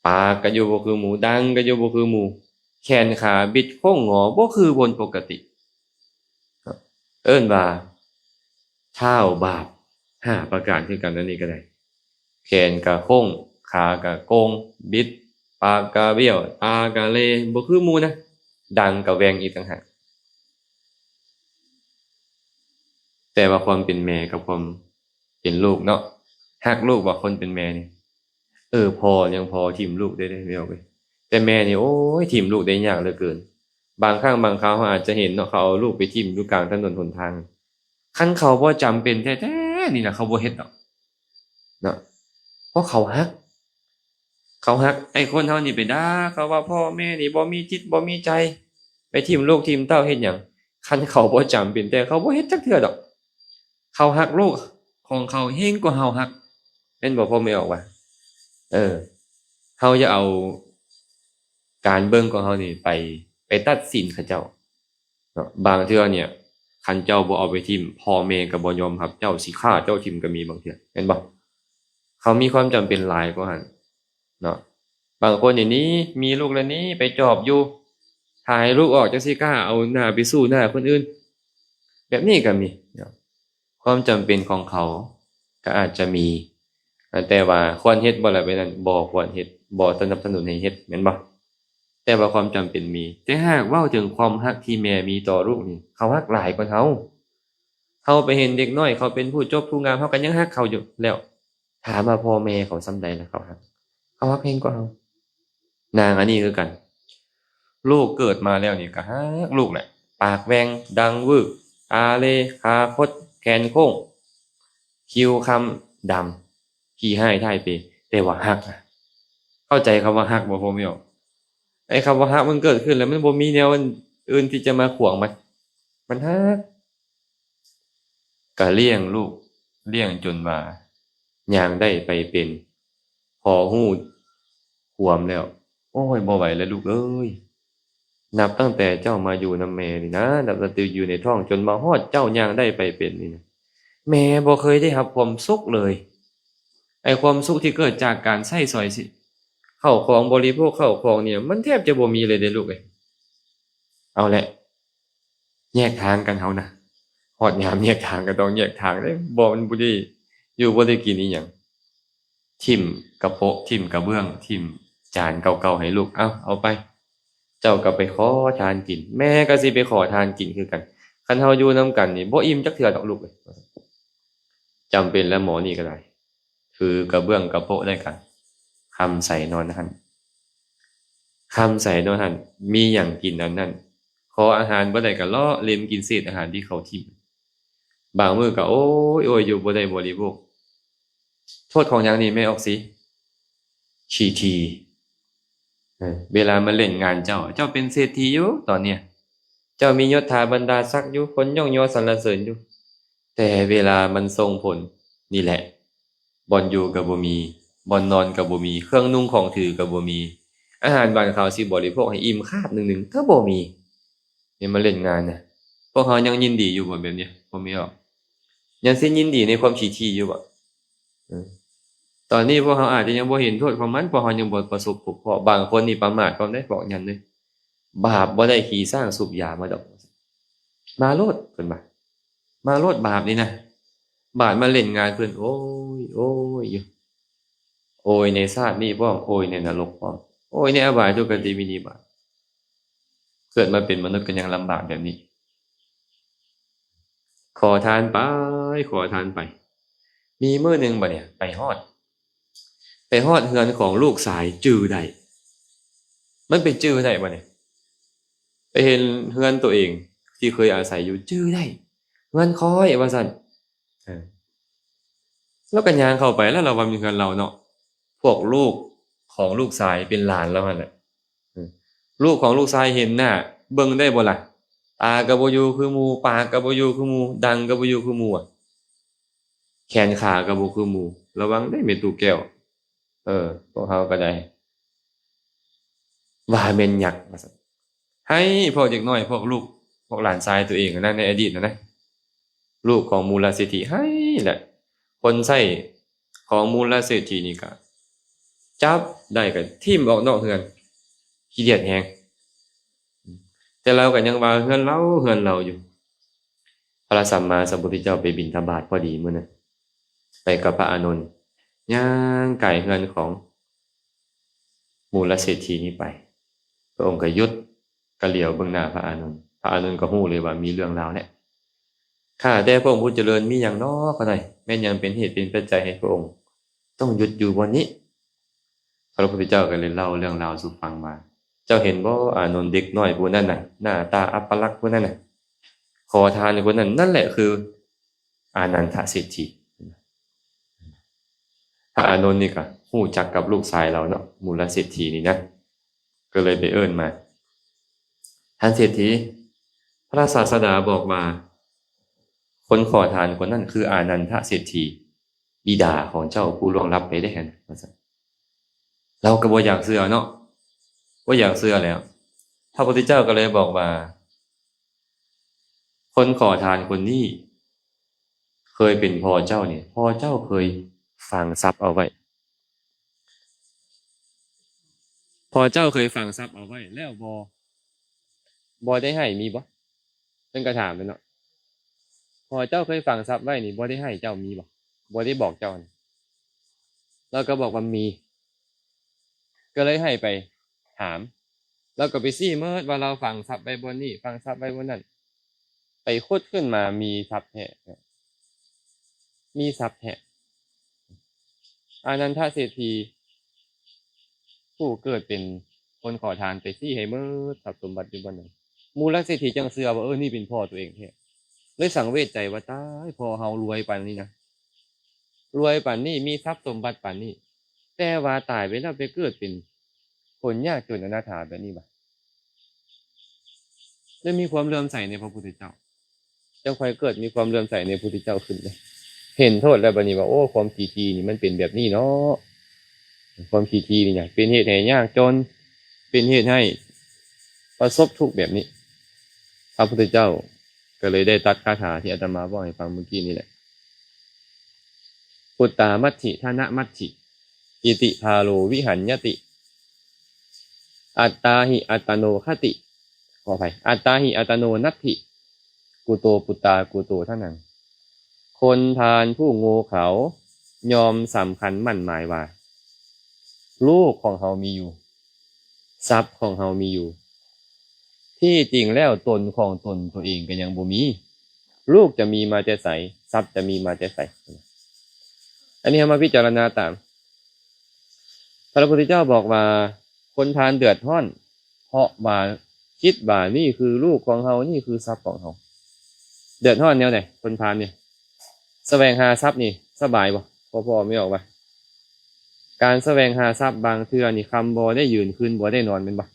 ປາກກໍຢູ່ບໍ່ຄືໝູ່, ດັງກໍຢູ່ບໍ່ຄືໝູ່, ແຂນຂາບິດໂຄ້ງງໍບໍ່ຄືຄົນປົກກະຕິ. ເອີ້ນວ່າທ້າວບາບຫ້າປະການຄືກັນ, ອັນນີ້ກໍໄດ້. ແຂນກະໂຄ້ງ, ຂາກະໂກງ, ບິດ, ປາກກະບ້ຽວ, ຕາກະເລ, ບໍ່ຄືໝູ່ນະ, ດັງກະແຫວ່ງອີກຕ່າງຫາກ. ແຕ່ວ່າຄວາມເປັນແມ່ກັບຄວາມເປັນລູກເນາະ, ຮັກລູກບໍ່ ຄົນເປັນແມ່ນີ້? ເອີ ພໍ່ຍັງພໍຖິ້ມລູກໄດ້ເດ້ ແມ່ເອີຍ, ແຕ່ແມ່ນີ້ ໂອ້ຍ ຖິ້ມລູກໄດ້ຍາກເຫຼືອເກີນ. ບາງຄັ້ງບາງຄາວເຮົາອາດຈະເຫັນເນາະ, ເຂົາເອົາລູກໄປຖິ້ມຢູ່ກາງຖະໜົນຫົນທາງ. ຄັນເຂົາບໍ່ຈຳເປັນແທ້ໆນີ້ນະ ເຂົາບໍ່ເຮັດດອກເນາະ, ເພາະເຂົາຮັກ, ເຂົາຮັກ. ໄອ້ຄົນເຮົານີ້ໄປດ່າເຂົາວ່າພໍ່ແມ່ນີ້ບໍ່ມີຈິດບໍ່ມີໃຈ, ໄປຖິ້ມລູກຖິ້ມເຕົ້າເຮັດຫຍັງ? ຄັນເຂົາບໍ່ຈຳເປັນແທ້ ເຂົາບໍ່ເຮັດຈັກເທື່ອດອກ. ເຂົາຮັກລູກຂອງເຂົາເຮງກວ່າເຮົາຮັກ, ແມ່ນບໍ່ ພໍ່ແມ່ອອກວ່າ? ເອີ ເຮົາຢ່າເອົາການເບິ່ງຂອງເຮົານີ້ໄປ ໄປຕັດສິນເຂົາເຈົ້າເນາະ. ບາງເທື່ອນີ້ ຄັນເຈົ້າບໍ່ເອົາໄປຖິ້ມ ພໍ່ແມ່ກໍບໍ່ຍອມຮັບເຈົ້າ, ຊິຂ້າເຈົ້າຖິ້ມກໍມີບາງເທື່ອ, ແມ່ນບໍ່? ເຂົາມີຄວາມຈຳເປັນຫຼາຍກວ່າຫັ້ນເນາະ. ບາງຄົນນີ້ໜີ, ມີລູກແລ້ວໜີໄປຈອບຢູ່, ຖ້າໃຫ້ລູກອອກ ຈັ່ງຊິກ້າເອົາໜ້າໄປສູ້ໜ້າຄົນອື່ນ, ແບບນີ້ກໍມີເນາະ. ຄວາມຈຳເປັນຂອງເຂົາກໍອາດຈະມີ, ແຕ່ວ່າຄວນເຮັດບໍ່ລະແບບນັ້ນ? ບໍ່ຄວນເຮັດ, ບໍ່ສະໜັບສະໜູນໃຫ້ເຮັດ, ແມ່ນບໍ່? ແຕ່ວ່າຄວາມຈຳເປັນມີ. ແຕ່ຫາກເວົ້າເຖິງຄວາມຮັກທີ່ແມ່ມີຕໍ່ລູກນີ້, ເຂົາຮັກຫຼາຍກວ່າເຮົາ. ເຮົາໄປເຫັນເດັກນ້ອຍເຂົາເປັນຜູ້ຈົບຜູ້ງາມ, ເຮົາກໍຍັງຮັກເຂົາຢູ່ແລ້ວ. ຖາມວ່າພໍ່ແມ່ເຂົາສ່ຳໃດລະເຂົາຮັກ? ເຂົາຮັກແຮງກວ່າເຮົາ. ນາງອັນນີ້ຄືກັນ, ລູກເກີດມາແລ້ວນີ້ກໍຮັກລູກແຫຼະ, ປາກແຫວ່ງ, ດັງວືກ, ຕາເລ, ຂາຄົດ, ແຂນໂຄ້ງ, ຄິ້ວຄ້ຳດຳ, ຂີ້ຮ້າຍທ້າຍເປ, ແຕ່ວ່າຮັກນະ. ເຂົ້າໃຈຄຳວ່າຮັກບໍ່ ພໍ່ແມ່? ໄອ້ຄຳວ່າຮັກມັນເກີດຂຶ້ນແລ້ວ ມັນບໍ່ມີແນວອື່ນທີ່ຈະມາຂວາງມັນ, ມັນຮັກ. ກະລ້ຽງລູກ, ລ້ຽງຈົນວ່າຍ່າງໄດ້ໄປເປັນ, ພໍຮູ້ຄວາມແລ້ວ, ໂອ້ຍ ບໍ່ໄຫວແລ້ວລູກເອີຍ, ນັບຕັ້ງແຕ່ເຈົ້າມາຢູ່ນຳແມ່ນີ້ນະ, ນັບຕັ້ງແຕ່ຢູ່ໃນທ້ອງຈົນມາຮອດເຈົ້າຍ່າງໄດ້ໄປເປັນນີ້ນະ, ແມ່ບໍ່ເຄີຍໄດ້ຮັບຄວາມສຸກເລີຍ. ໄອ້ຄວາມສຸກທີ່ເກີດຈາກການໃຊ້ສອຍຊິ, ເຂົ້າຂອງ, ບໍລິໂພກເຂົ້າຂອງນີ້ ມັນແທບຈະບໍ່ມີເລີຍເດ້ລູກເອີຍ. ເອົາແຫຼະ, ແຍກທາງກັນເຮົານະ, ຮອດຍາມແຍກທາງກໍຕ້ອງແຍກທາງເດ້, ບໍ່ ມັນບໍ່ໄດ້ຢູ່ບໍ່ໄດ້ກິນອີ່ຫຍັງ. ຖິ້ມກະໂປະ, ຖິ້ມກະເບື້ອງ, ຖິ້ມຈານເກົ່າໆໃຫ້ລູກ, ເອົາ, ເອົາໄປ, ເຈົ້າກໍໄປຂໍທານກິນ, ແມ່ກໍຊິໄປຂໍທານກິນຄືກັນ. ຄັນເຮົາຢູ່ນຳກັນນີ້ ບໍ່ອີ່ມຈັກເທື່ອດອກລູກເອີຍ. ຈຳເປັນແລ້ວໝໍນີ້ກໍໄດ້. ຖືກະເບື້ອງກະໂປະໄດ້ກັນ, ຄ່ຳໃສນອນຫັ້ນ, ຄ່ຳໃສນອນຫັ້ນ, ມີຫຍັງກິນອັນນັ້ນ, ຂໍອາຫານບໍ່ໄດ້ກະເລາະເລັມກິນເສດອາຫານທີ່ເຂົາຖິ້ມ. ບາງມື້ກະໂອຍໂອຍຢູ່ບໍ່ໄດ້ບໍລິໂພກ. ໂທດຂອງຫຍັງນີ້ແມ່ອອກສີ? ຂີ້ຖີ່. ເອີ ເວລາມາຫຼິ້ນງານເຈົ້າ, ເຈົ້າເປັນເສດຖີຢູ່ຕອນເນີ້ຍ, ເຈົ້າມີຍົດຖາບັນດາສັກຢູ່, ຄົນຍ້ອງຍໍສັນລະເສີນຢູ່. ແຕ່ເວລາມັນສົ່ງຜົນນີ້ແຫຼະ, ບ່ອນຢູ່ກໍບໍ່ມີ, ບ່ອນນອນກໍບໍ່ມີ, ເຄື່ອງນຸ່ງຂອງຖືກໍບໍ່ມີ, ອາຫານຫວານຄາວຊິບໍລິໂພກໃຫ້ອີ່ມຄາບໜຶ່ງໆກໍບໍ່ມີ. ນີ້ມາຫຼິ້ນງານນະ, ພວກເຮົາຍັງຍິນດີຢູ່ບໍ່ແບບນີ້? ບໍ່ມີດອກ. ຍັງຊິຍິນດີໃນຄວາມຂີ້ຖີ່ຢູ່ບໍ່? ເອີ ຕອນນີ້ພວກເຮົາອາດຈະຍັງບໍ່ເຫັນໂທດຂອງມັນ, ເພາະເຮົາຍັງບໍ່ປະສົບພົບພໍ້. ບາງຄົນນີ້ປະໝາດພ້ອມເດ້, ບອກຍຳເດ້, ບາບບໍ່ໄດ້ຂີ່ຊ້າງສູບຢາມາດອກ. ມາໂລດ, ເພິ່ນວ່າ ມາໂລດບາບນີ້ນະ. ບາດມາຫຼິ້ນງານເພິ່ນ ໂອຍ ໂອຍຢູ່ ໂອຍໃນຊາດນີ້ພ້ອມ ໂອຍໃນນະລົກພ້ອມ ໂອຍໃນອະບາຍທຸກຄະຕິວິນິບາດ ເກີດມາເປັນມະນຸດກໍຍັງລຳບາກແບບນີ້ ຂໍທານໄປ ຂໍທານໄປ ມີມື້ໜຶ່ງບາດນີ້ໄປຮອດ ໄປຮອດເຮືອນຂອງລູກຊາຍຈື່ໄດ້ ມັນໄປຈື່ໄດ້ບາດນີ້ ໄປເຫັນເຮືອນໂຕເອງທີ່ເຄີຍອາໄສຢູ່ຈື່ໄດ້ ເຮືອນຂ້ອຍວ່າຊັ້ນ ເອີ ລາວກໍຍ່າງເຂົ້າໄປ ແລ້ວລາວວ່າແມ່ນເຮືອນລາວເນາະ ພວກລູກຂອງລູກຊາຍເປັນຫຼານລາວຫັ້ນແຫຼະ ເອີ ລູກຂອງລູກຊາຍເຫັນໜ້າ ເບິ່ງໄດ້ບໍ່ລະ? ຕາກໍບໍ່ຢູ່ຄືໝູ່ ປາກກໍບໍ່ຢູ່ຄືໝູ່ ດັງກໍບໍ່ຢູ່ຄືໝູ່ ແຂນຂາກໍບໍ່ຄືໝູ່ ລະວັງເດ້ແມ່ຕູ້ແກ້ວ ເອີ ພວກເຮົາກໍໄດ້ ວ່າແມ່ນຍັກວ່າຊັ້ນ ໃຫ້ພວກເດັກນ້ອຍ ພວກລູກ ພວກຫຼານຊາຍຕົວເອງນະ ໃນອະດີດນະ ລູກຂອງມູລະເສດຖີໃຫ້ແຫຼະ ຄົນໃຊ້ຂອງມູລະເສດຖີນີ້ກໍຈັບໄດ້ກໍຖິ້ມອອກນອກເຮືອນ ຂີ້ດຽດແຮງ ແຕ່ລາວກໍຍັງວ່າເຮືອນລາວ ເຮືອນລາວຢູ່ ພະສຳມາສຳພຸດທະເຈົ້າໄປບິນທະບາດພໍດີມື້ນັ້ນ ໄປກັບພະອານົນ ຍ່າງກາຍເຮືອນຂອງມູລະເສດຖີນີ້ໄປ ພະອົງກໍຢຸດ ກໍຫຼຽວເບິ່ງໜ້າພະອານົນ ພະອານົນກໍຮູ້ເລີຍວ່າມີເລື່ອງລາວແຫຼະ ຂ້າແຕ່ພະອົງຜູ້ຈະເລີນ ມີຫຍັງເນາະ ກໍໄດ້ ແມ່ນຫຍັງເປັນເຫດເປັນປັດໄຈໃຫ້ພະອົງຕ້ອງຢຸດຢູ່ບ່ອນນີ້? ພະພຸດທະເຈົ້າກໍເລີຍເລົ່າເລື່ອງລາວສູ່ຟັງວ່າ ເຈົ້າເຫັນບໍ່ ອານົນ ເດັກນ້ອຍຜູ້ນັ້ນນະ ໜ້າຕາອັບປະລັກຜູ້ນັ້ນນະ ຂໍທານຄົນນັ້ນ ນັ້ນແຫຼະຄືອານັນທະເສດຖີ. ພະອານົນນີ້ກໍຮູ້ຈັກກັບລູກຊາຍລາວເນາະ ມູລະເສດຖີນີ້ນະ ກໍເລີຍໄປເອີ້ນມາ ທ່ານເສດຖີ ພະສາສະດາບອກວ່າ ຄົນຂໍທານຄົນນັ້ນຄືອານັນທະເສດຖີ ບິດາຂອງເຈົ້າຜູ້ລ່ວງລັບໄປເດ້ ວ່າຊັ້ນ. ລາວກໍບໍ່ຢາກເຊື່ອເນາະ ບໍ່ຢາກເຊື່ອແລ້ວ ພະພຸດທະເຈົ້າກໍເລີຍບອກວ່າ ຄົນຂໍທານຄົນນີ້ເຄີຍເປັນພໍ່ເຈົ້ານີ້ ພໍ່ເຈົ້າເຄີຍຝັງຊັບເອົາໄວ້ ພໍ່ເຈົ້າເຄີຍຝັງຊັບເອົາໄວ້ແລ້ວບໍ່ ບໍ່ໄດ້ໃຫ້ ມີບໍ່? ເພິ່ນກໍຖາມເນາະ ພໍ່ເຈົ້າເຄີຍຝັງຊັບໄວ້ນີ້ ບໍ່ໄດ້ໃຫ້ເຈົ້າ ມີບໍ່? ບໍ່ໄດ້ບອກເຈົ້າ ລາວກໍບອກວ່າມີ ກໍເລີຍໃຫ້ໄປຖາມ ລາວກໍໄປຊີ້ໝົດວ່າລາວຝັງຊັບໄວ້ບ່ອນນີ້ ຝັງຊັບໄວ້ບ່ອນນັ້ນ ໄປຂຸດຂຶ້ນມາມີຊັບແທ້ ມີຊັບແທ້. ອານັນທະເສດຖີ ຜູ້ເກີດເປັນຄົນຂໍທານໄປຊີ້ໃຫ້ໝົດຊັບສົມບັດຢູ່ບ່ອນນັ້ນ ມູລະເສດຖີຈັ່ງເຊື່ອວ່າ ເອີ ນີ້ເປັນພໍ່ຕົວເອງແທ້ ເລີຍສັງເວດໃຈວ່າ ຕາຍ ພໍ່ເຮົາລວຍປານນີ້ນະ ລວຍປານນີ້ ມີຊັບສົມບັດປານນີ້ ແຕ່ວ່າຕາຍໄປແລ້ວໄປເກີດເປັນຄົນຍາກຈົນອະນາຖາແບບນີ້ຫວາ? ໄດ້ມີຄວາມເຫຼື້ອມໃສໃນພະພຸດທະເຈົ້າ ຈັ່ງຄ່ອຍເກີດມີຄວາມເຫຼື້ອມໃສໃນພຸດທະເຈົ້າຂຶ້ນເດ້ ເຫັນໂທດແລ້ວບາດນີ້ວ່າ ໂອ້ ຄວາມຂີ້ຖີ່ນີ້ມັນເປັນແບບນີ້ເນາະ ຄວາມຂີ້ຖີ່ນີ້ນະ ເປັນເຫດໃຫ້ຍາກຈົນ ເປັນເຫດໃຫ້ປະສົບທຸກແບບນີ້. ພະພຸດທະເຈົ້າກໍເລີຍໄດ້ຕັດຄາຖາທີ່ອາດຕະມາເວົ້າໃຫ້ຟັງມື້ກີ້ນີ້ແຫຼະ ປຸດຕາມັດຖິ ທະນະມັດຖິ ອິຕິພາໂລວິຫັນຍະຕິ ອັດຕາຫິອັດຕະໂນຄະຕິ ຂໍອະໄພ ອັດຕາຫິອັດຕະໂນນັດຖິ ກຸໂຕປຸດຕາກຸໂຕທະນັງ ຄົນພານຜູ້ໂງ່ເຂົາຍ່ອມສຳຄັນໝັ້ນໝາຍວ່າ ລູກຂອງເຮົາມີຢູ່ ຊັບຂອງເຮົາມີຢູ່ ທີ່ຈິງແລ້ວຕົນຂອງຕົນຕົວເອງກໍຍັງບໍ່ມີ ລູກຈະມີມາແຕ່ໃສ? ຊັບຈະມີມາແຕ່ໃສ? ອັນນີ້ເຮົາມາພິຈາລະນາຕາມ ພະພຸດທະເຈົ້າບອກວ່າ ຄົນພານເດືອດຮ້ອນ ເພາະວ່າຄິດວ່ານີ້ຄືລູກຂອງເຮົາ ນີ້ຄືຊັບຂອງເຮົາ. ເດືອດຮ້ອນແນວໃດ ຄົນພານນີ້? ສະແຫວງຫາຊັບນີ້ສະບາຍບໍ່? ພໍ່ໆ ແມ່ອອກວ່າ ການສະແຫວງຫາຊັບບາງເທື່ອນີ້ ຄ່ຳບໍ່ໄດ້ຢືນ ຄືນບໍ່ໄດ້ນອນ ແມ່ນບໍ່?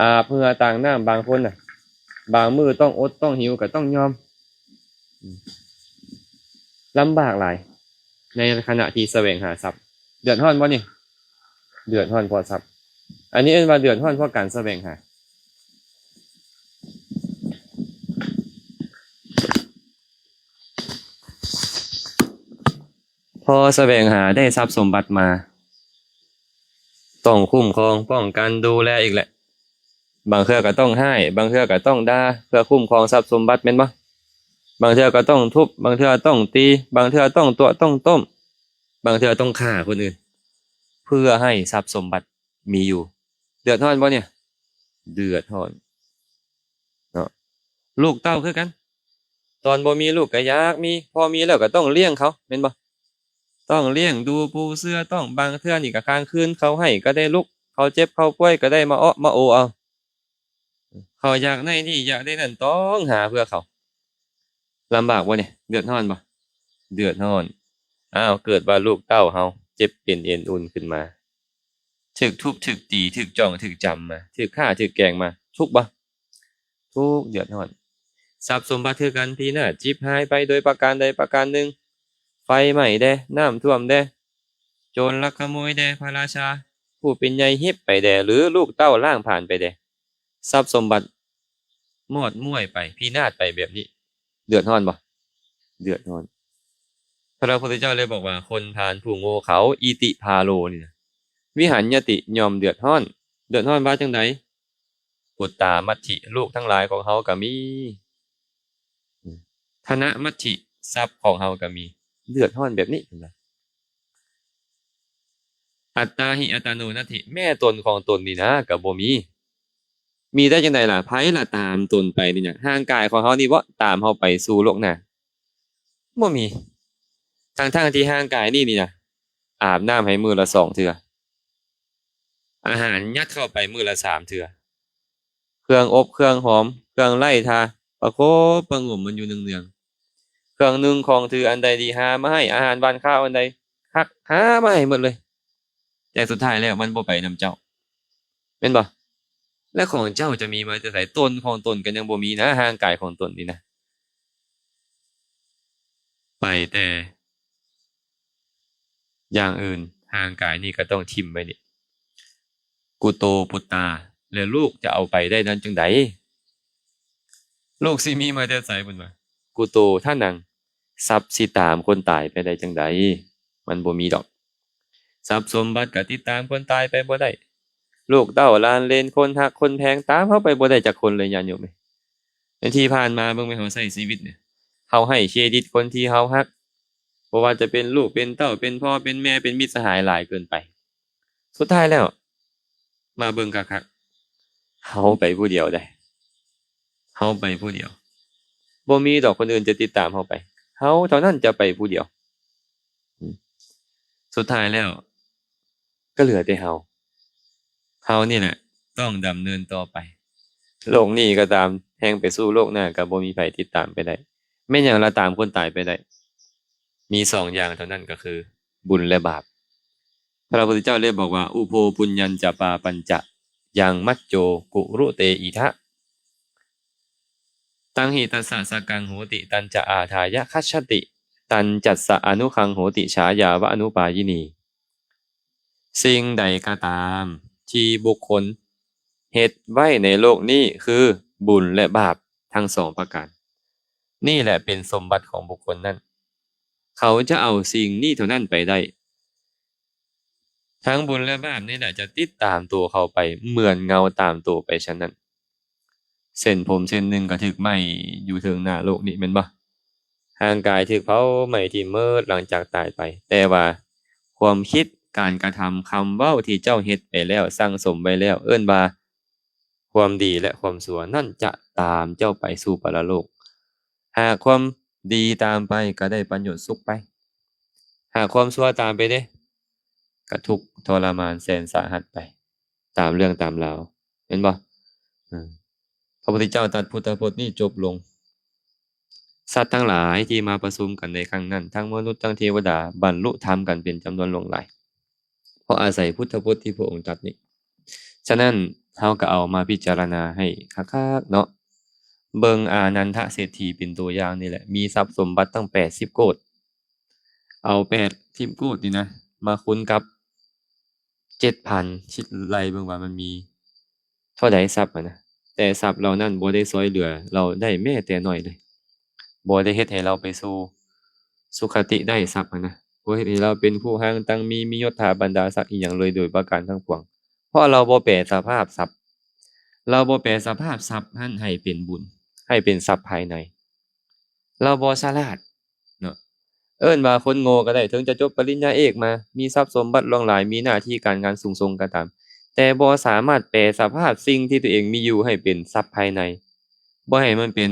ອາບເຫື່ອຕາງນ້ຳ ບາງຄົນນະ ບາງມື້ຕ້ອງອົດຕ້ອງຫິວກໍຕ້ອງຍອມ ລຳບາກຫຼາຍ ໃນຂະນະທີ່ສະແຫວງຫາຊັບ. ເດືອດຮ້ອນບໍ່ນີ້? ເດືອດຮ້ອນເພາະຊັບ. ອັນນີ້ເອີ້ນວ່າເດືອດຮ້ອນເພາະການສະແຫວງຫາ. ພໍສະແຫວງຫາໄດ້ຊັບສົມບັດມາ ຕ້ອງຄຸ້ມຄອງ ປ້ອງກັນ ດູແລອີກແຫຼະ. ບາງເທື່ອກໍຕ້ອງຮ້າຍ ບາງເທື່ອກໍຕ້ອງດ່າ ເພື່ອຄຸ້ມຄອງຊັບສົມບັດ ແມ່ນບໍ່? ບາງເທື່ອກໍຕ້ອງທຸບ, ບາງເທື່ອຕ້ອງຕີ, ບາງເທື່ອຕ້ອງຕົວະຕ້ອງຕົ້ມ, ບາງເທື່ອຕ້ອງຂ້າຄົນອື່ນ ເພື່ອໃຫ້ຊັບສົມບັດມີຢູ່. ເດືອດຮ້ອນບໍ່ເນຍ? ເດືອດຮ້ອນເນາະ. ລູກເຕົ້າຄືກັນ, ຕອນບໍ່ມີລູກກໍຢາກມີ, ພໍມີແລ້ວກໍຕ້ອງລ້ຽງເຂົາ, ແມ່ນບໍ່? ຕ້ອງລ້ຽງດູປູເສືອ, ຕ້ອງ, ບາງເທື່ອນີ້ກໍຄ້າງຄືນເຂົາໄຫ້ກໍໄດ້ລຸກ, ເຂົາເຈັບເຂົາປ່ວຍກໍໄດ້ມາເອາະມາໂອເອົາ. ເຂົາຢາກໄດ້ນີ້ຢາກໄດ້ນັ້ນ ຕ້ອງຫາເພື່ອເຂົາ. ລຳບາກບໍ່ນີ້? ເດືອດຮ້ອນບໍ່? ເດືອດຮ້ອນ. ອ້າວ ເກີດວ່າລູກເຕົ້າເຮົາເຈັບເປັນເອັນອຸ່ນຂຶ້ນມາ, ຖືກທຸບ, ຖືກຕີ, ຖືກຈ້ອງ, ຖືກຈຳມາ, ຖືກຂ້າ, ຖືກແກງມາ, ທຸກບໍ່? ທຸກ, ເດືອດຮ້ອນ. ຊັບສົມບັດຄືກັນ, ພິນາດ, ຈິບຫາຍໄປໂດຍປະການໃດປະການໜຶ່ງ, ໄຟໄໝ້ແດ່, ນ້ຳຖ້ວມແດ່, ໂຈນລັກຂະໂມຍແດ່, ພະລາຊາຜູ້ເປັນໃຫຍ່ຮິບໄປແດ່ ຫຼື ລູກເຕົ້າລ້າງຜານໄປແດ່, ຊັບສົມບັດມອດມ້ວຍໄປ, ພິນາດໄປແບບນີ້, ເດືອດຮ້ອນບໍ່? ເດືອດຮ້ອນ. ພະພຸດທະເຈົ້າເລີຍບອກວ່າ ຄົນພານຜູ້ໂງ່ເຂົາ ອິຕິພາໂລນີ້ນະ, ວິຫັນຍະຕິ ຍ່ອມເດືອດຮ້ອນ. ເດືອດຮ້ອນວ່າຈັ່ງໃດ? ປຸດຕາມັດຖິ ລູກທັງຫຼາຍຂອງເຮົາກໍມີ, ທະນະມັດຖິ ຊັບຂອງເຮົາກໍມີ, ເດືອດຮ້ອນແບບນີ້ ເພິ່ນວ່າ. ອັດຕາຫິອັດຕະໂນນັດຖິ ແມ້ຕົນຂອງຕົນນີ້ນະກໍບໍ່ມີ. ມີໄດ້ຈັ່ງໃດລະ? ໃຜລະຕາມຕົນໄປນີ້ນະ? ຮ່າງກາຍຂອງເຮົານີ້ບໍ ຕາມເຮົາໄປສູ່ໂລກໜ້າ? ບໍ່ມີ. ທັງໆທີ່ຮ່າງກາຍນີ້ນີ້ນະ ອາບນ້ຳໃຫ້ມື້ລະສອງເທື່ອ, ອາຫານຍັດເຂົ້າໄປມື້ລະສາມເທື່ອ, ເຄື່ອງອົບເຄື່ອງຫອມ, ເຄື່ອງໄລ້ທາ ປະຄົບປະຫງົມມັນຢູ່ເນືອງໆ, ເຄື່ອງນຸ່ງຂອງຖືອັນໃດດີຫາມາໃຫ້, ອາຫານຫວານຄາວອັນໃດຄັກຫາມາໃຫ້ໝົດເລີຍ. ແຕ່ສຸດທ້າຍແລ້ວມັນບໍ່ໄປນຳເຈົ້າ, ແມ່ນບໍ່? ແລະ ຂອງເຈົ້າຈະມີມາແຕ່ໃສ? ຕົນຂອງຕົນກໍຍັງບໍ່ມີນະ, ຮ່າງກາຍຂອງຕົນນີ້ນະ. ໄປແຕ່ຢ່າງອື່ນ, ຮ່າງກາຍນີ້ກໍຕ້ອງຖິ້ມໄວ້ນີ້. ກຸໂຕ ປຸດຕາ ແລະ ລູກຈະເອົາໄປໄດ້ນັ້ນຈັ່ງໃດ? ລູກຊິມີມາແຕ່ໃສ? ເພິ່ນວ່າ ກຸໂຕທະນັງ, ຊັບຊິຕາມຄົນຕາຍໄປໄດ້ຈັ່ງໃດ? ມັນບໍ່ມີດອກ. ຊັບສົມບັດກໍຕິດຕາມຄົນຕາຍໄປບໍ່ໄດ້, ລູກເຕົ້າຫຼານເລນ ຄົນຮັກຄົນແພງ ຕາມເຮົາໄປບໍ່ໄດ້ຈັກຄົນເລີຍ ຍາດໂຍມເອີຍ. ໃນທີ່ຜ່ານມາເບິ່ງແມ່ນເຮົາໃຊ້ຊີວິດນີ້, ເຮົາໃຫ້ເຄຣດິດຄົນທີ່ເຮົາຮັກ, ບໍ່ວ່າຈະເປັນລູກເປັນເຕົ້າ ເປັນພໍ່ເປັນແມ່ ເປັນມິດສະຫາຍຫຼາຍເກີນໄປ. ສຸດທ້າຍແລ້ວ ມາເບິ່ງຄັກໆ ເຮົາໄປຜູ້ດຽວເດ້, ເຮົາໄປຜູ້ດຽວ, ບໍ່ມີດອກຄົນອື່ນຈະຕິດຕາມເຮົາໄປ, ເຮົາເທົ່ານັ້ນຈະໄປຜູ້ດຽວ. ອືມ ສຸດທ້າຍແລ້ວກໍເຫຼືອແຕ່ເຮົາ, ເຮົານີ້ແຫຼະຕ້ອງດຳເນີນຕໍ່ໄປ. ໂລກນີ້ກໍຕາມ, ແຮ່ງໄປສູ່ໂລກໜ້າກໍບໍ່ມີໃຜຕິດຕາມໄປໄດ້. ແມ່ນຫຍັງລະຕາມຄົນຕາຍໄປໄດ້? ມີສອງຢ່າງເທົ່ານັ້ນ ກໍຄືບຸນ ແລະ ບາບ. ພະພຸດທະເຈົ້າເລີຍບອກວ່າ ອຸໂພປຸນຍັນຈະປາປັນຈະ ຍັງມັດໂຈກຸລຸເຕອິທະ ຕັງຫິຕັດສະສະກັງໂຫຕິ ຕັນຈະອາທາຍະຄັດສະຕິ ຕັນຈັດສະອະນຸຄັງໂຫຕິ ສາຍາວະອະນຸປາຍິນີ. ສິ່ງໃດກໍຕາມທີ່ບຸກຄົນເຮັດໄວ້ໃນໂລກນີ້ ຄືບຸນ ແລະ ບາບທັງສອງປະການ, ນີ້ແຫຼະເປັນສົມບັດຂອງບຸກຄົນນັ້ນ. ເຂົາຈະເອົາສິ່ງນີ້ເທົ່ານັ້ນໄປໄດ້. ທັງບຸນ ແລະ ບາບນີ້ແຫຼະຈະຕິດຕາມໂຕເຂົາໄປ ເໝືອນເງົາຕາມໂຕໄປຊັ້ນນັ້ນ. ເສັ້ນຜົມເສັ້ນໜຶ່ງກໍຖືກໄໝ້ຢູ່ເທິງໜ້າໂລກນີ້ ແມ່ນບໍ່? ຮ່າງກາຍຖືກເຜົາໄໝ້ຖິ້ມເໝິດຫຼັງຈາກຕາຍໄປ, ແຕ່ວ່າຄວາມຄິດ, ການກະທຳ, ຄຳເວົ້າທີ່ເຈົ້າເຮັດໄປແລ້ວ, ສັ່ງສົມໄວ້ແລ້ວ, ເອີ້ນວ່າຄວາມດີ ແລະ ຄວາມຊົ່ວ, ນັ້ນຈະຕາມເຈົ້າໄປສູ່ປະລະໂລກ. ຫາກຄວາມດີຕາມໄປ ກໍໄດ້ປະໂຫຍດສຸກໄປ, ຫາກຄວາມຊົ່ວຕາມໄປເດ້ ກໍທຸກທໍລະມານແສນສາຫັດໄປ ຕາມເລື່ອງຕາມລາວ ແມ່ນບໍ່? ເອີ ພະພຸດທະເຈົ້າຕັດພຸດທະພົດນີ້ຈົບລົງ. ສັດທັງຫຼາຍທີ່ມາປະຊຸມກັນໃນຄັ້ງນັ້ນ ທັງມະນຸດ ທັງເທວະດາ ບັນລຸທຳກັນເປັນຈຳນວນຫຼວງຫຼາຍ ເພາະອາໄສພຸດທະພົດທີ່ພະອົງຕັດນີ້. ສະນັ້ນ ເຮົາກໍເອົາມາພິຈາລະນາໃຫ້ຄັກໆເນາະ. ເບິ່ງອານັນທະເສດຖີເປັນຕົວຢ່າງນີ້ແຫຼະ, ມີຊັບສົມບັດຕັ້ງແປດສິບໂກດ. ເອົາແປດສິບໂກດນີ້ນະ ມາຄູນກັບເຈັດພັນ ຄິດໄລ່ເບິ່ງວ່າມັນມີເທົ່າໃດຊັບຫັ້ນນະ, ແຕ່ຊັບເຫຼົ່ານັ້ນບໍ່ໄດ້ຊ່ອຍເຫຼືອລາວໄດ້ແມ້ແຕ່ໜ້ອຍເລີຍ. ບໍ່ໄດ້ເຮັດໃຫ້ລາວໄປສູ່ສຸຄະຕິໄດ້ຊັບຫັ້ນນະ, ບໍ່ເຮັດໃຫ້ລາວເປັນຜູ້ຮ່າງຕັ້ງມີ ມີຍົດຖາບັນດາສັກອີ່ຫຍັງເລີຍໂດຍປະການທັງປວງ. ເພາະລາວບໍ່ແປສະພາບຊັບ, ລາວບໍ່ແປສະພາບຊັບຫັ້ນໃຫ້ເປັນບຸນ, ໃຫ້ເປັນຊັບພາຍໃນ. ລາວບໍ່ສະຫຼາດເນາະ. ເອີ້ນວ່າຄົນໂງ່ກໍໄດ້, ເຖິງຈະຈົບປະລິນຍາເອກມາ, ມີຊັບສົມບັດຫຼວງຫຼາຍ, ມີໜ້າທີ່ການງານສູງສົ່ງກໍຕາມ, ແຕ່ບໍ່ສາມາດແປສະພາບສິ່ງທີ່ຕົວເອງມີຢູ່ໃຫ້ເປັນຊັບພາຍໃນ, ບໍ່ໃຫ້ມັນເປັນ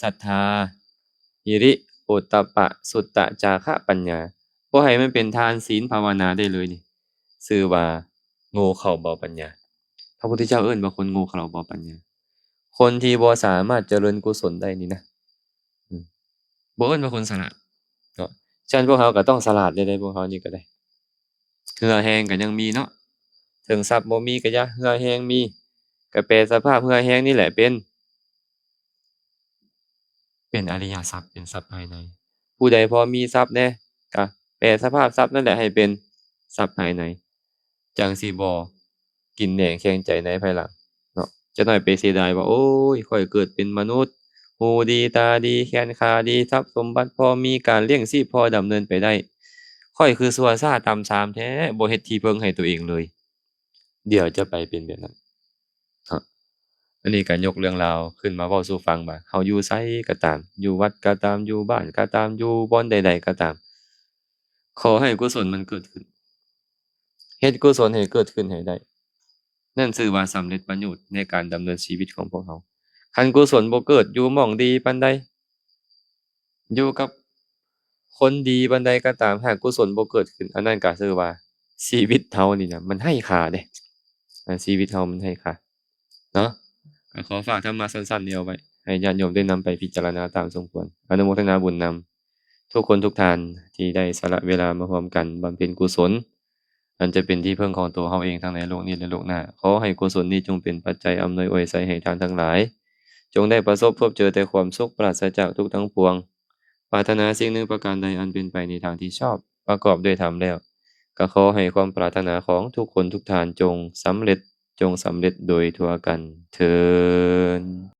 ສັດທາ, ຫິລິ, ໂອດຕັບປະ, ສຸດຕະ, ຈາຄະ, ປັນຍາ, ບໍ່ໃຫ້ມັນເປັນທານ, ศีນ, ພາວະນາໄດ້ເລີຍນີ້ ຊື່ວ່າໂງ່ເຂົ້າບໍ່ປັນຍາ. ພະພຸດທະເຈົ້າເອີ້ນວ່າຄົນໂງ່ເຂົ້າບໍ່ປັນຍາ, ຄົນທີ່ບໍ່ສາມາດຈະເລີນກຸສົນໄດ້ນີ້ນະ. ອືມ ບໍ່ເອີ້ນວ່າຄົນສະຫຼາດເນາະ. ສະນັ້ນພວກເຮົາກໍຕ້ອງສະຫຼາດເດ້ ພວກເຮົານີ້ກໍໄດ້. ເຫື່ອແຮງກໍຍັງມີເນາະ, ເຖິງຊັບບໍ່ມີກໍຢ່າ, ເຫື່ອແຮງມີ, ກໍແປສະພາບເຫື່ອແຮງນີ້ແຫຼະເປັນ ເປັນອະລິຍະຊັບ, ເປັນຊັບພາຍໃນ. ຜູ້ໃດພໍມີຊັບແດ່ ກໍແປສະພາບຊັບນັ້ນແຫຼະໃຫ້ເປັນຊັບພາຍໃນ, ຈັ່ງຊິບໍ່ກິນແໜງແຂງໃຈໃນພາຍຫຼັງເນາະ. ຈັກໜ້ອຍໄປເສຍດາຍວ່າ ໂອ້ຍ ຂ້ອຍເກີດເປັນມະນຸດ, ຫູດີ, ຕາດີ, ແຂນຂາດີ, ຊັບສົມບັດພໍມີ, ການລ້ຽງຊີບພໍດຳເນີນໄປໄດ້, ຂ້ອຍຄືຊົ່ວຊ້າຕ່ຳຊາມແທ້, ບໍ່ເຮັດທີ່ເພິ່ງໃຫ້ຕົວເອງເລີຍ. ດຽວຈະໄປເປັນແບບນັ້ນເນາະ. ອັນນີ້ກໍຍົກເລື່ອງລາວຂຶ້ນມາເວົ້າສູ່ຟັງວ່າ ເຮົາຢູ່ໃສກໍຕາມ, ຢູ່ວັດກໍຕາມ, ຢູ່ບ້ານກໍຕາມ, ຢູ່ບ່ອນໃດໆກໍຕາມ, ຂໍໃຫ້ກຸສົນມັນເກີດຂຶ້ນ, ເຮັດກຸສົນໃຫ້ເກີດຂຶ້ນໃຫ້ໄດ້, ນັ້ນຊື່ວ່າສຳເລັດປະໂຫຍດໃນການດຳເນີນຊີວິດຂອງພວກເຮົາ. ຄັນກຸສົນບໍ່ເກີດ, ຢູ່ໝ່ອງດີປານໃດ, ຢູ່ກັບຄົນດີປານໃດກໍຕາມ, ຫາກກຸສົນບໍ່ເກີດຂຶ້ນ, ອັນນັ້ນກໍຊື່ວ່າຊີວິດເຮົານີ້ນະ ມັນໄຮ້ຄ່າເດ້. ອາ ຊີວິດເຮົາມັນໄຮ້ຄ່າເນາະ. ກໍຂໍຝາກທຳມະສັ້ນໆນີ້ເອົາໄວ້ ໃຫ້ຍາດໂຍມໄດ້ນຳໄປພິຈາລະນາຕາມສົມຄວນ. ອະນຸໂມທະນາບຸນນຳທຸກຄົນທຸກທ່ານທີ່ໄດ້ສະຫຼະເວລາມາຮ່ວມກັນບຳເພັນກຸສົນ ອັນຈະເປັນທີ່ເພິ່ງຂອງຕົວເຮົາເອງທັງໃນໂລກນີ້ ແລະ ໂລກໜ້າ. ຂໍໃຫ້ກຸສົນນີ້ຈົ່ງເປັນປັດໄຈອຳນວຍອວຍໄຊໃຫ້ທ່ານທັງຫຼາຍ ຈົ່ງໄດ້ປະສົບພົບເຈີແຕ່ຄວາມສຸກ ປາສະຈາກທຸກທັງປວງ. ປາດຖະໜາສິ່ງໜຶ່ງປະການໃດອັນເປັນໄປໃນທາງທີ່ຊອບ ປະກອບດ້ວຍທຳແລ້ວ, ກໍຂໍໃຫ້ຄວາມປາດຖະໜາຂອງທຸກຄົນທຸກທ່ານຈົ່ງສຳເລັດ, ຈົ່ງສຳເລັດໂດຍທົ່ວກັນເທີ້ນ.